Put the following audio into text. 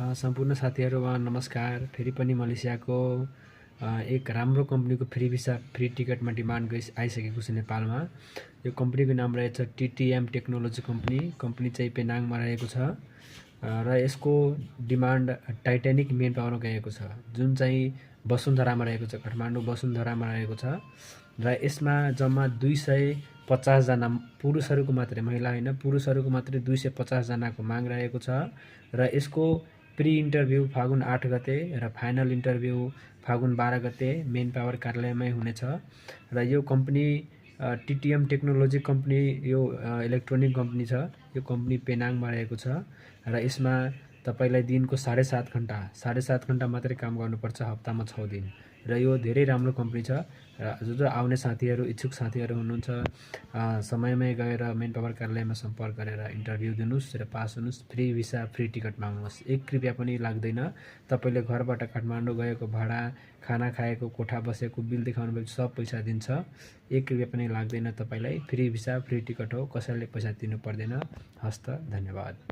सम्पूर्ण साथीहरुमा नमस्कार। फेरि पनि मलेसियाको एक राम्रो कम्पनीको फ्री भिसा फ्री टिकटमा डिमान्ड आइसकेको छ नेपालमा। यो कम्पनीको नाम रहेछ टिटिएम टेक्नोलोजी कम्पनी। कम्पनी चाहिँ पेनाङमा रहेको छ र यसको डिमान्ड टाइटानिक मेन पावरमा गएको छ, जुन चाहिँ वसुन्धरामा रहेको छ, काठमाडौँ वसुन्धरामा रहेको छ। र यसमा जम्मा 250 जना पुरुषहरूको मात्रै, महिला होइन, पुरुषहरूको मात्रै 250 जनाको माग रहेको छ। र यसको प्री इन्टरभ्यू फागुन 8 गते र फाइनल इन्टरभ्यू फागुन 12 गते मेन पावर कार्यालयमै हुनेछ। र यो कम्पनी टिटिएम टेक्नोलोजी कम्पनी यो इलेक्ट्रोनिक कम्पनी छ। यो कम्पनी पेनाङमा रहेको छ र यसमा तपाईलाई दिनको 7.5 घण्टा मात्रै काम गर्नुपर्छ, हप्तामा 6 दिन। र यो धेरै राम्रो कम्पनी छ। र जो आउने साथीहरू, इच्छुक साथीहरू हुनुहुन्छ, समयमै गएर मेन पावर कार्यालयमा सम्पर्क गरेर इन्टरभ्यू दिनुस् र पास हुनुस्। फ्री भिसा फ्री टिकट माग्नुहोस्, 1 रुपैयाँ पनि लाग्दैन। तपाईले घरबाट काठमाडौँ गएको भाडा, खाना खाएको, कोठा बसेको, बिल देखाउनु भयो, सब पैसा दिन्छ। 1 रुपैयाँ पनि लाग्दैन तपाईलाई। फ्री भिसा फ्री टिकट हो, कसैले पैसा दिनु पर्दैन। हस्त, धन्यवाद।